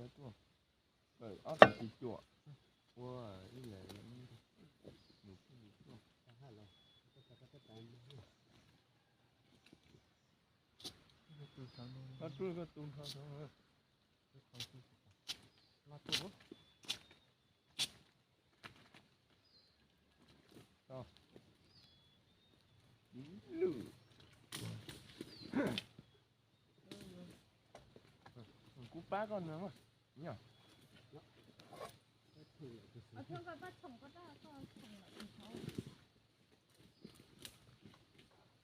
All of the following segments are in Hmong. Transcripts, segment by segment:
Ob tug tsis cuam ua ib yam. Koj rub koj tu nrho. Kuv pab koj no.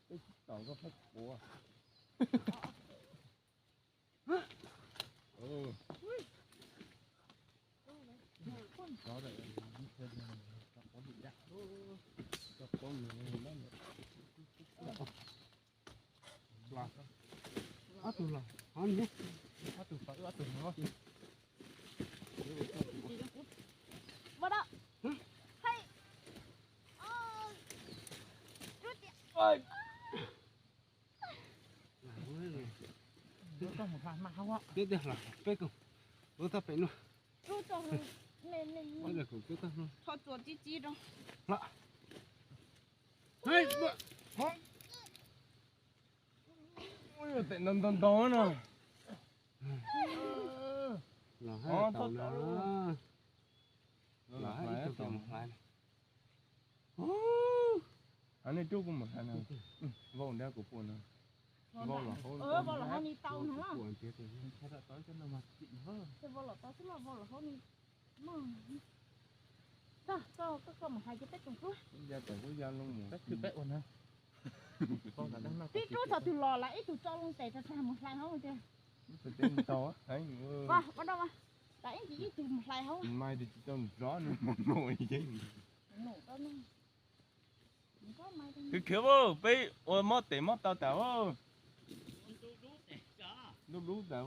Peb tsis tau koj pab quav. Ob tug los, ob tug, ob tug no. Tiag tiag los peb koom, lub toj pem no. Txho txuas tib tib rau. Tes ntau ntau ntau no. Los hais tau no. Los hais ib tug mus hlais. Hais nej rub kuv mus hlais no. Vau nrab kuv pua no. Vau los hauv, vau los hauv ni tau no. Vau los tau xwb los vau los hauv ni. Koj, koj, koj mus hlais ces peb tsoom rub. Ya tawm kuj ya loo mus. Peb rub txog twg los lawm ib tug tso loo tes rau mus hlais hauv tiag. Ib ntsis ib tug mus hlais hauv. Mai tsis tau nrov nws mus num. Khwv khwv, peb ua mob tes mob taw tas. Dub dub tas.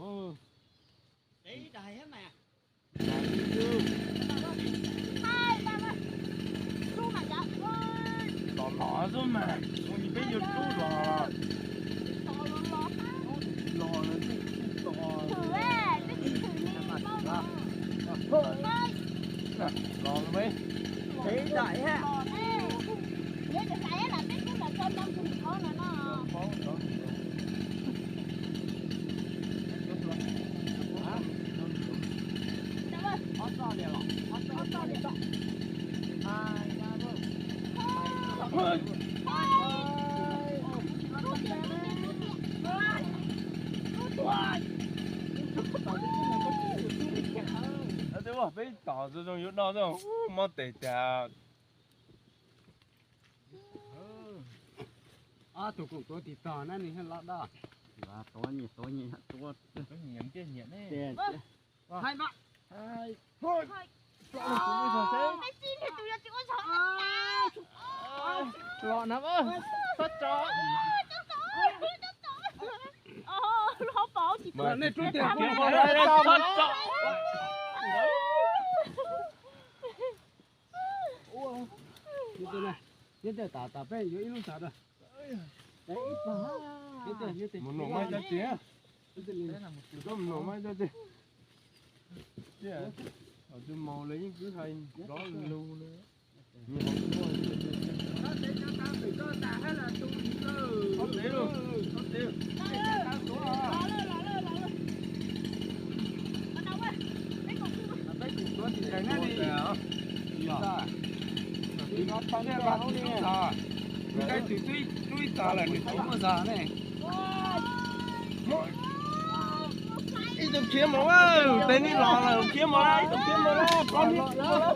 Los los xwb mas, ua li peb yuav rub los. Los los. Los los. Peb tom zoo zoo yuav do, mob tes tas. Ob tug koom tuav tis tog na, nws haj loj doj. Tuav nyiam tuav nyiam tuav. Nyiam nyiam ne. Hais mas. Los na, txhob tso. Nej rub tiag. Nyob tej tas tas peb yuav ib lub tsav rau. Mus num mas cov tsis, mus num mas cov tsis. Twb mus lawm yeej twb hais nrov lug na. Peb kuj tuav tis nkees na li. Nws ib tug twb ib txav lawm, nws tsis muaj zog ne. Ib tug khiav mus, tes nej los lawm khiav mus, ib tug khiav mus, plob hnub tsis muaj.